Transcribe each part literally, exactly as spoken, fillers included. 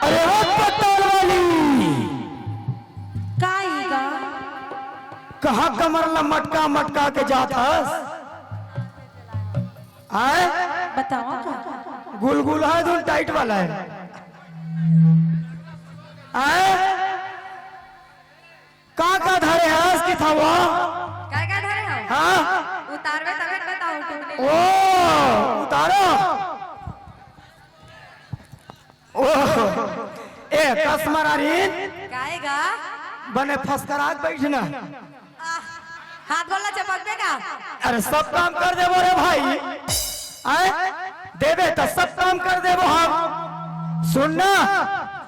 अरे ओ पताल वाली, का ही का? कहाँ कमर ला मटका मटका के जात हस? आय? बताओ का? गुलगुला है, धुन टाइट वाला है। आय? का का धरे हस कि थवा? काय काय धरे हो? हाँ? उतारबे तबे बताओ, टूटने ओ, उतारो। ओ, ए, कस मरारीन। काय गा? बने फसकरा के बैठना। आह, हाथ गोला चपकबे का? अरे, सब काम कर देबो रे भाई। आय? देबे त सब काम कर देबो हम। सुन ना।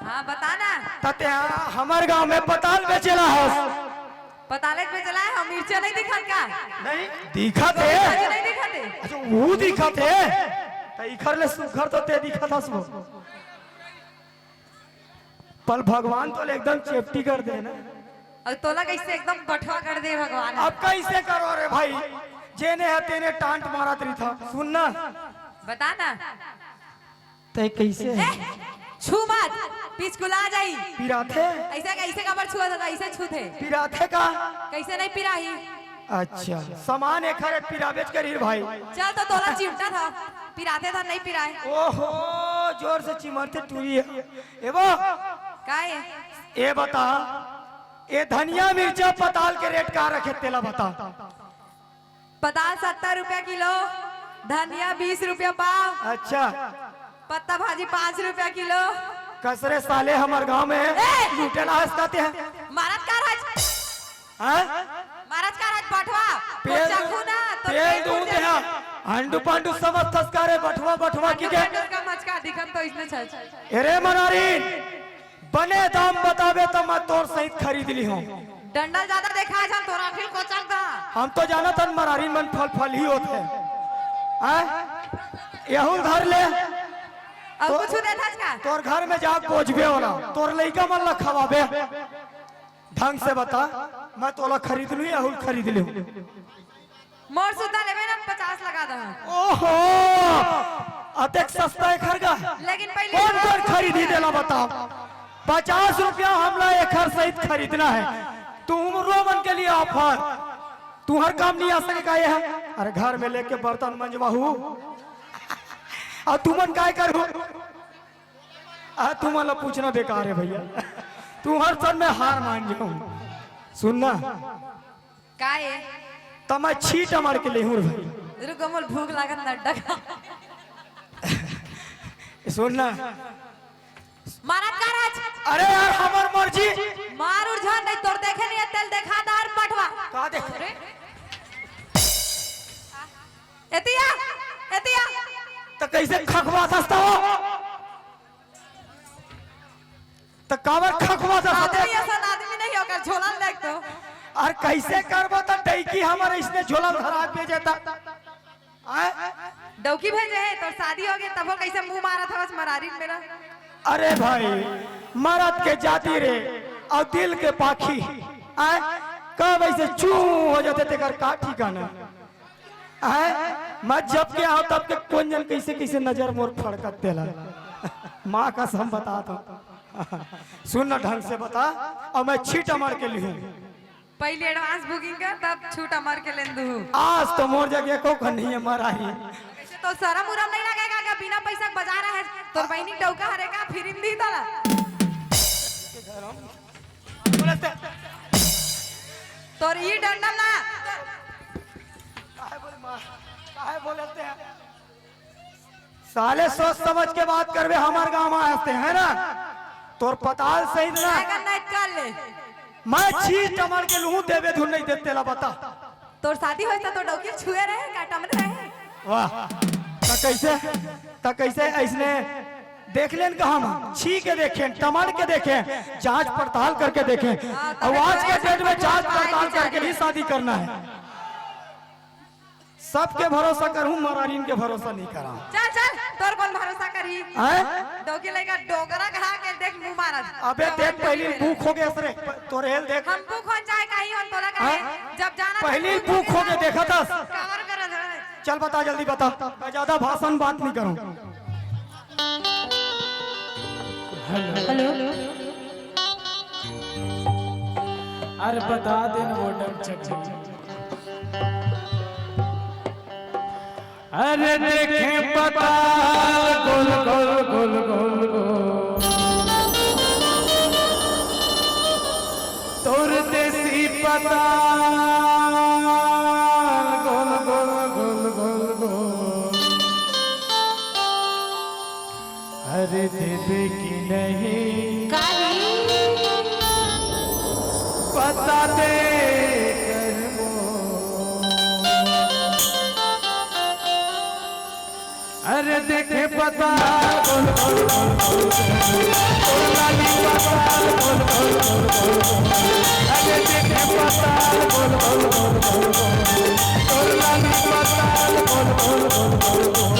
हाँ, बता ना। त ते हमर गांव में पताल बेचेला हस। पताले बेचेला है, हम मिर्चा नहीं दिखत का? नहीं, दिखत है। मिर्चा नहीं दिखत है। अच्छा, वो दिखत है। त इखर ले सुघर तो ते दिखत हस वो। पल भगवान तो एकदम चेपटी कर दे ना। अउ तोला कैसे एकदम बठवा कर दे भगवान? अब कैसे करो रे भाई, जेने है तेने टांट मारत रही था। सुन ना। बता ना। तय कैसे है? ए, छू मत, पिचकुला जाई। पिराथे? ऐसे कैसे कबर छुआ था, ऐसे छूथे। पिराथे का? कैसे नहीं पिराही? अच्छा, सामान एखर पिराबेच करी भाई। चल तो तोला चिमटा था, पिराथे था, नहीं पिराए। ओहो, जोर से चिमरथे टूरी है। ए वो, का है? ए बता, ए धनिया मिर्चा पताल के रेट का रखे तेला बता। पताल सत्तर रुपया किलो, धनिया बीस रुपया पाव। अच्छा। पत्ता भाजी पाँच रुपया किलो। कसरे साले हमर गांव में ए! लूटे ला हंसकाते हैं। मारत का राज? हाँ? मारत का राज बठवा? तो पेल, चखू ना, तो पेल पेल दूध फूट है। जाए। अंडू पांडू समझ थसकारे बठवा, बठवा की अंडू के? पांडू का मचका दिखन तो इसने छल। अरे मरारी, बने दाम बताबे त मैं तोर सहित खरीद ली हूँ। डंडल ज्यादा देखा है, जान तोरा फिर कोचक दा। हम तो जानत हन मरारी मन फल फल ही होत है। हैं? यहू धर ले। अब तो कुछ देता का? तोर घर में जा कोचबे वाला, तोर लइका मन ला खवाबे। ढंग से बता, मैं तोला खरीद लूँ, यहू खरीद लूँ। मोर सुद्धा लेबे ना, पचास लगा दहा। ओहो, अतेक सस्ता एखर गा। लेकिन पहले कौन कौन खरीदी देला बताओ? पचास रुपया हमला एखर सहित खरीदना है। तुमरो मन के लिए ऑफर। तुहर काम नहीं आ सके का ये है? अरे घर में लेके बर्तन मंजवाहू। और तुमन काय करू? आ, तुमन ला पूछना बेकार है भैया। तुहर सर में हार मान जाऊं। सुनना। का ए? त मैं छीट मार के लेहूं रे भाई। रुको, मोर भूख लागत नड्डा का। सुन ना। मारत का राज? अरे यार, हमर मर्जी। मार उर झन नहीं, तोर देखे नहीं है, तेल देखा दार पठवा। का देख? अरे। एतिया, एतिया। त कैसे खखवा सस्ता हो? त काबर खखवा सा आदमी सोचे? असन आदमी नहीं होकर झोला देख तो। और कैसे करबो त डौकी हमर इसने झोला धरा के जेता? आय? डौकी भेजे है, तोर शादी हो गई, तब वो कैसे मुंह मारत हवस मरारी मेरा? अरे भाई, मरद के जाति रे, और दिल के पाखी, आय? कब ऐसे चू हो जाते तेकर का ठिकाना? हैं? मैं जब के आव तब के कोन जन कैसे कैसे नजर मोर फड़कत तेला। माँ कसम बतात हूँ। सुन ना ढंग से बता, और मैं छीट मार के लिहूँ। पहले advance booking कर, तब छूट मार के लेन दू। आज तो मोर जगह को कन्हैया मराही। ऐसे तो शरम उरम नहीं लगेगा क्या? बिना पैसा के बजा रहा है, तोर बहिनी डौका हरे का फिर हिंदी तोला। बोलते। तोर ई डंडल ना। काहे बोले मार? काहे बोलते हैं? साले सोच समझ के बात करबे, हमार गांव में आते हैं ना, तोर पताल सही ना। नहीं कर ले। मैं छीट मार के लूं, देबे धुन नहीं देते ला बता। तोर शादी होय त तो डौकी छुए रहे, का टमरे रहे? वाह, त कैसे, त कैसे ऐसने देख लेन का हम? छी के देखें, टमड़ के देखें, जांच पड़ताल करके देखें। हाँ, और आज के डेट में जांच पड़ताल करके ही शादी करना है। सबके भरोसा करहूं, मरारीन के भरोसा नहीं करा। चल, चल, तोर कौन भरोसा करी? हैं? डौकी लइका डोकरा कहा के देख मुंह मारत। अबे देख, पहली बुक हो गए असरे, तोर हेल देख। हम बुक हो जाए, कहीं हो तोला कहे, हैं? जब जाना पहली बुक हो गए, देखा था? कवर कर रहा है। चल बता, जल्दी बता, मैं ज्यादा भाषण बात नहीं करूं। हेलो। अरे बता दे ना वो डमचक जी। अरे देखे पताल गोल गोल गोल गोल गोल, तोर देसी पताल गोल गोल गोल गोल गोल। अरे देबे कि नहीं? काहे? बता दे करमो। अरे देखे पताल गोल गोल गोल गोल गोल। तोर लाली पताल गोल गोल गोल गोल गोल। अरे देखे पताल गोल गोल गोल गोल गोल। तोर लाली पताल गोल गोल गोल गोल गोल।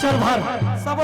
चल भार।